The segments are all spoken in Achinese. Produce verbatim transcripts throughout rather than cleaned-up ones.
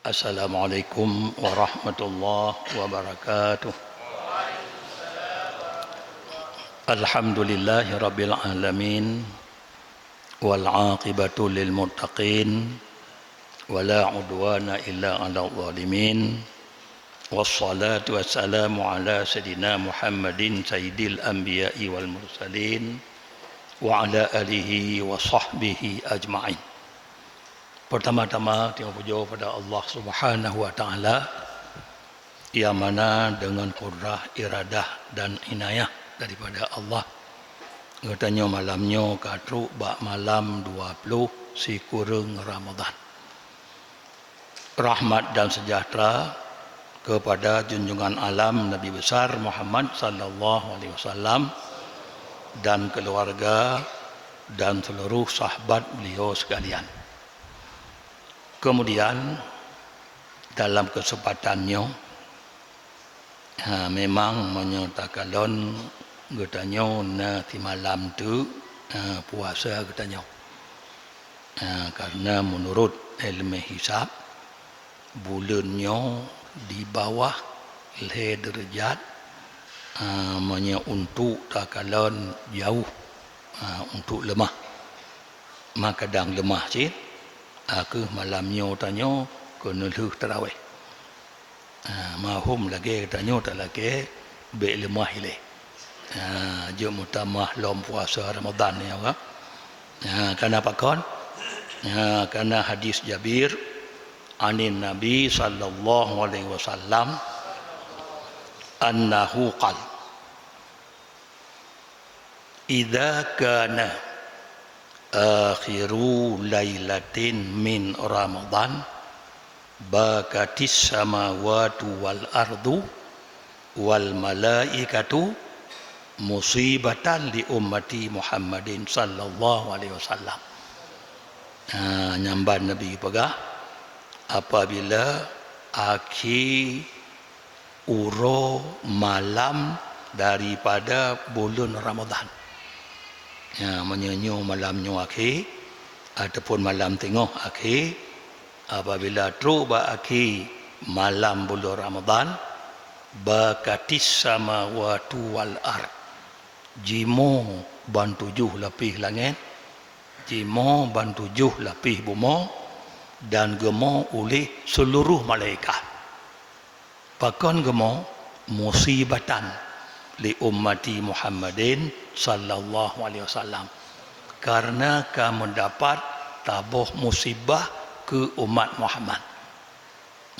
Assalamualaikum warahmatullahi wabarakatuh. Alhamdulillahirabbil alamin. Wal aqibatu lil muttaqin. Wa la udwana illa 'alal zalimin. Wassalatu wassalamu ala sayyidina Muhammadin sayyidil anbiya'i wal mursalin wa ala alihi wa sahbihi ajma'in. Pertama-tama, tanyoe pujoe pada Allah Subhanahu wa Ta'ala, nyang mana deungon kudrah, iradah, dan inayah daripada Allah, geutanyoe malam nyoe ka trok bak malam dua ploh sikureueng Ramadhan. Rahmat dan sejahtera kepada junjungan alam Nabi Besar Muhammad sallallahu alaihi wasallam dan keluarga dan seluruh sahabat beliau sekalian. Kemudian, dalam kesempatan nyoe, ha, memang meunyoe takalon geutanyoe na simalam teuk, ha, puasa geutanyoe. Ha, karena menurut ilmu hisab, buleuen nyoe di bawah lhée deurajat, ha, meunyoe untuk takalon jauh, ha, untuk leumah. Ma kadang leumah cit, ha, keuh malam nyoe tanyoe keuneulheueh tarawih. Ha, mahom lagée tanyoe talakée bék leumah ilée. Ha, jeuet meutamah lom puasa Ramadhan nyoe ka. Ha, kana pakon? Ha, kana hadis Jabir, anin Nabi sallallahu alaihi wasallam, annahu qal, "Idza kana akhiru lailatin min Ramadhan, bakatis samawatu wal ardu wal malaikatu musibatan li ummati Muhammadin sallallahu alaihi wasallam." Ha, nyamban Nabi peugah, apabila akhé uroe malam daripada buleuen Ramadhan. Ya, meunyoe nyoe malam nyoe akhé, ataupun malam teungoh akhé, apabila trok bak akhé malam buleuen Ramadhan, bakatis samawatu wal ard, jimoe ban tujoh lapéh langét, jimoe ban tujoh lapéh bumoe, dan geumoe uléh seuluruh malaikat. Pakon geumoe? Musibatan li ummati Muhammadin sallallahu alaihi wasallam, karena ka meudapat taboh musibah keu umat Muhammad.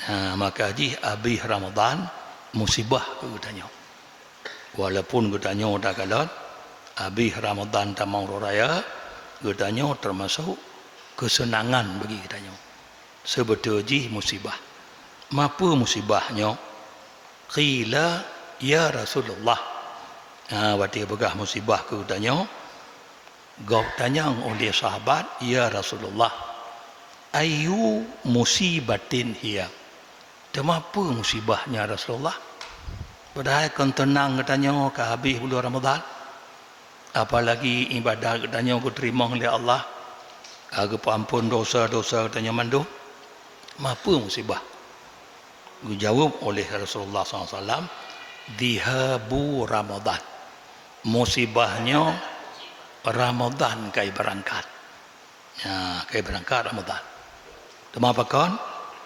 Ha, maka jih abéh Ramadhan musibah keu geutanyoe. Walaupun geutanyoe takalon abéh Ramadhan tamong uroe raya, geutanyoe teumasok keuseunangan bagi geutanyoe. Seubeutôi jih musibah. Mapeue musibah nyoe? Qila, "Ya Rasulullah." Ha, watée peugah musibah keu geutanyoe, gob tanyong uleh sahabat, "Ya Rasulullah, ayyu musibatin hiya?" Teuma peue musibah nyan, Rasulullah? Padahai kon teunang geutanyoe ka habéh buleuen Ramadhan. Apalagi ibadat geutanyoe geuteurimong lé Allah, ka geupeuamphon dosa-dosa geutanyoe mandum. Mapeue musibah? Geujaweueb oleh Rasulullah sallallahu alaihi wasallam, "Dhihabu Ramadhan." Musibah nyoe Ramadhan kai beurangkat. Nya, kai beurangkat Ramadhan. Teuma pakon?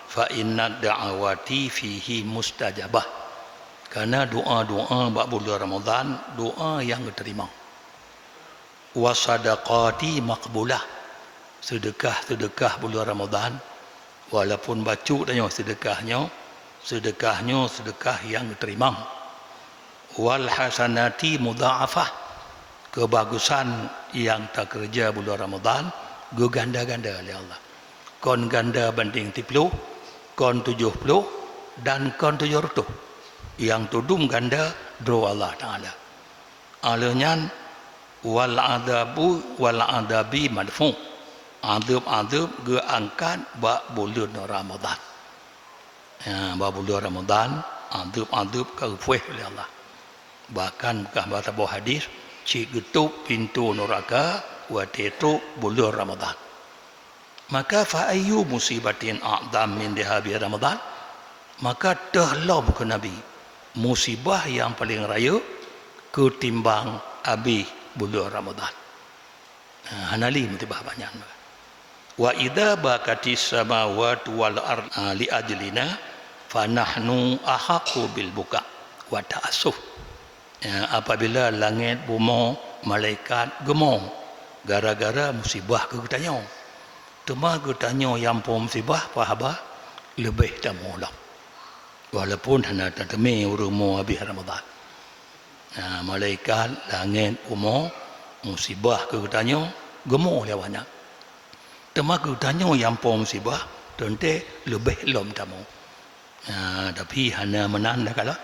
"Fa inna da'awati fihi mustajabah." Karena doa-doa bak buleuen Ramadhan, doa nyang geuteurimong. "Wa sadaqati maqbulah." Seudeukah-seudeukah buleuen Ramadhan, walaupun bacut tanyoe seudeukah nyoe, seudeukah nyoe seudeukah nyang geuteurimong. "Wal hasanati mudha'afah." Keubagusan nyang takeureuja buleuen Ramadhan geuganda-ganda lé Allah. Kon ganda bandeng siploh, kon tujoh ploh, dan kon tujoh reutôh. Nyang tudum ganda droe Allah Taala. Aleuh nyan, "Wal adzabu, wal adzabi madfu'." Adeueb-adeueb geuangkat bak buleuen Ramadhan. Ya, bak buleuen Ramadhan, adeueb-adeueb ka geupuih lé Allah. Bahkan beukah bak saboh hadis, cit geutôb pintoe nuraka watée trok buleuen Ramadhan. Maka fa ayyu musibatin a'zam min dhahabi Ramadan? Maka teuh lom keu Nabi, musibah nyang paleng rayeuk keutimbang abéh buleuen Ramadan. Ha, hana lé musibah banyak. Wa idza bakatis samawati wal ard, ha, li ajlina, fa nahnu ahaqqu bil buka wa ta'assuf. Ya, apabila langét, bumoe, malaikat geumo gara-gara musibah keu geutanyoe, teuma geutanyoe nyang po musibah, pah haba, leubeh tamoe lom. Walaupun hana tateumé ureuëng mo abéh Ramadan. Nah, malaikat, langét, bumoe, musibah keu geutanyoe geumo lé awaknyan. Teuma geutanyoe nyang po musibah, teuntée leubeh lom tamoe. Nah, tapi hana meunan dah kalon.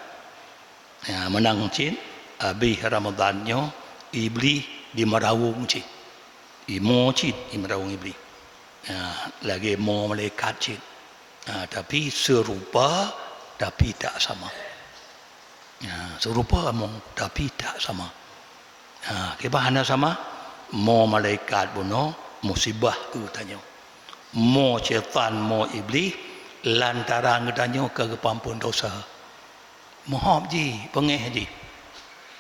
Nah, meunan cit, abéh Ramadan nyoe Iblih dimeurawong cit. Imo cit imeurawong Iblih. Nah, lagée mo malaikat cit. Nah, tapi seurupa, tapi tak sama. Ya, seurupa among, tapi tak sama. Ya, kiban hana sama, mo malaikat bunoe musibah keu geutanyoe. Mo syaitan, mo Iblih, lantaran geutanyoe ka geupeuamphon dosa. Meuhop jih, beungéh jih.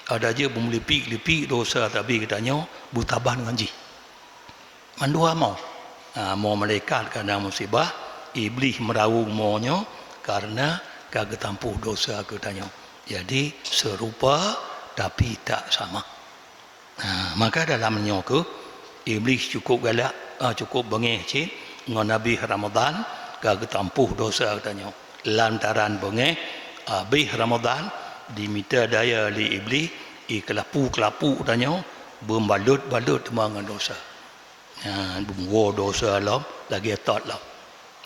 Ada jih beumeulipik-lipik dosa, tapi geutanyoe beutaban ngon jih. Mandua mo. Ha, mo malaikat kareuna musibah, Iblih meurawong mo nyoe kareuna ka geutampôh dosa geutanyoe. Jadi, seurupa tapi tak sama. Ha, maka dalam nyoe keuh, Iblih cukup galak, ha, cukup beungéh cit ngon abéh Ramadan ka geutampôh dosa geutanyoe. Lantaran beungéh, abéh Ramadan dimita daya lé Iblih, i keulapu-keulapu tanyoe beumbalot-balot teuma ngon dosa. Nyan, beumeuwoe dosa lom lagée tot lom.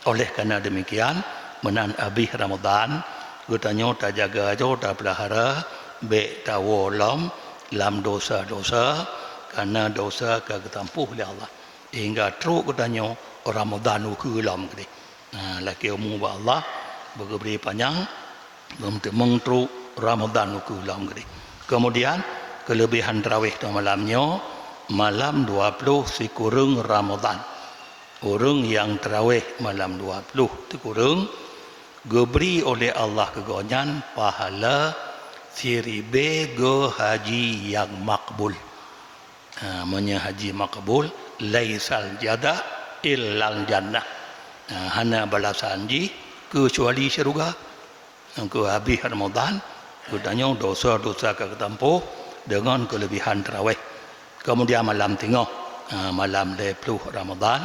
Oleh karena demikian, meunan abéh Ramadan, geutanyoe tajaga jo, tapeulahara, bék tawoe lom lam dosa-dosa, karena dosa ka geutampôh lé Allah. Hingga trok geutanyoe Ramadan ukeue lom keudeh. Nah, lakée umu bak Allah, beugeubri panyang, beumeuteumong trok Ramadan ukeue lom keudeh. Keumudian, keuleubehan tarawih teuma malam nyoe, malam dua ploh sikureueng Ramadan. Ureuëng nyang tarawih malam dua ploh sikureueng, geubri oleh Allah keu gobnyan pahala siribée goe haji nyang makbul. Ha, meunyoe haji makbul, laisal jaza illal jannah. Ha, hana balasan jih keucuali syeuruga. Nyang keu abéh Ramadan, geutanyoe dosa-dosa ka geutampôh deungon keuleubehan tarawih. Keumudian malam teungoh, ha, malam lhée ploh Ramadan,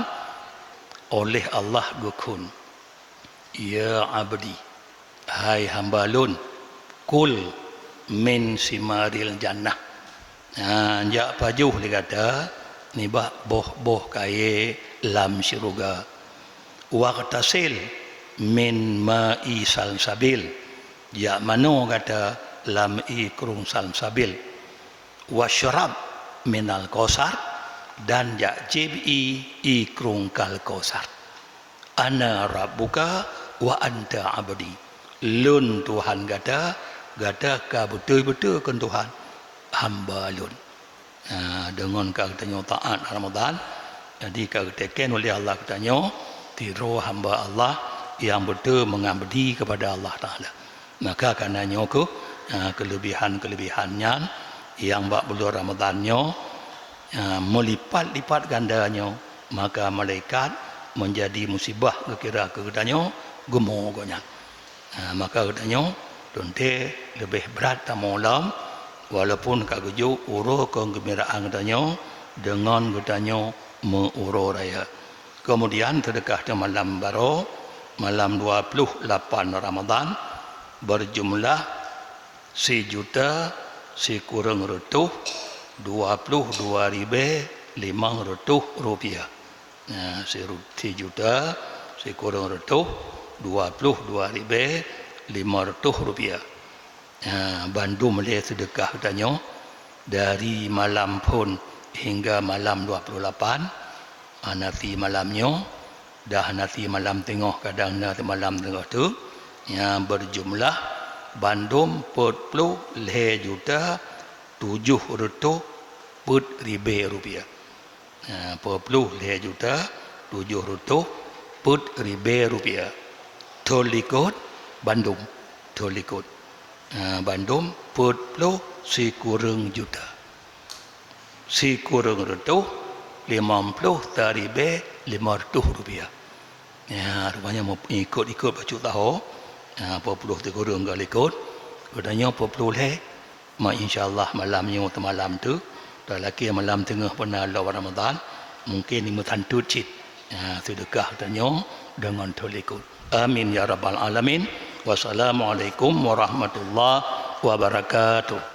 oleh Allah geukheun, "Ya abdi, hai hamba Lôn, kul min simaril jannah." Nah, jak pajoh lé gata nibak boh-boh kayée lam syeuruga. "Waghtasil min ma'i salsabil." Jak manoe gata lam ié krueng salsabil. "Wasyrab minal kausar," dan jak jieb ié, ié krueng kal kausar. "Ana rabbuka wa anta abdi." Lôn Tuhan gata, gata ka beutôi-beutôi kheun Tuhan, hamba Lôn. Nah, deungon ka geutanyoe taát Ramadan, jadi ka geuteken oleh Allah geutanyoe sidroe hamba Allah nyang beutôi meungabdi keupada Allah Taala. Maka kareuna nyoe keuh, ah, keuleubehan-keuleubehan nyan nyang bak buleuen Ramadan nyoe, ah, meulipat-lipat ganda nyoe, maka malaikat meunjadi musibah geukira keu geutanyoe geumo gobnyan. Ah, maka geutanyoe teuntée leubeh brat tamoe lom, walaupun ka geujok uroe keugeumbeuraan geutanyoe deungon geutanyoe meu-uroe raya. Keumudian teudeukah teuh malam baroe, malam dua ploh lapan Ramadan, beujumlah sijuta sikureueng reutôh dua ploh dua ribée limong reutôh rupiah. Nah, siru-, sijuta sikureueng reutôh dua ploh dua ribée limong reutôh rupiah. Ha, bandum lé seudeukah geutanyoe dari malam phon hingga malam dua ploh lapan, ha, nasi malam nyoe, dah nasi malam teungoh kadang na malam teungoh tu, nya beujumlah bandum peuet ploh lhée juta tujoh reutôh peuet ribée rupiah. Ha, peuet ploh lhée juta tujoh reutôh peuet ribée rupiah. Thôn likot bandum, thôn likot. Ah, bandum peuet ploh sikureueng juta. Sikureueng reutôh limong ploh sa ribée limong reutôh rupiah. Ya, rupanya ikot-ikot bacut taho. Ya, peuet ploh sikureueng ka likot. Geutanyoe peuet ploh lhée. Ma, insya Allah malam nyoe teumalam tu, talakée malam teungoh puna lom Ramadan, mungkin lima santut cit, ha, seudeukah tanyoe deungon thôn likot. Amin ya rabbal alamin. Wassalamualaikum warahmatullahi wabarakatuh.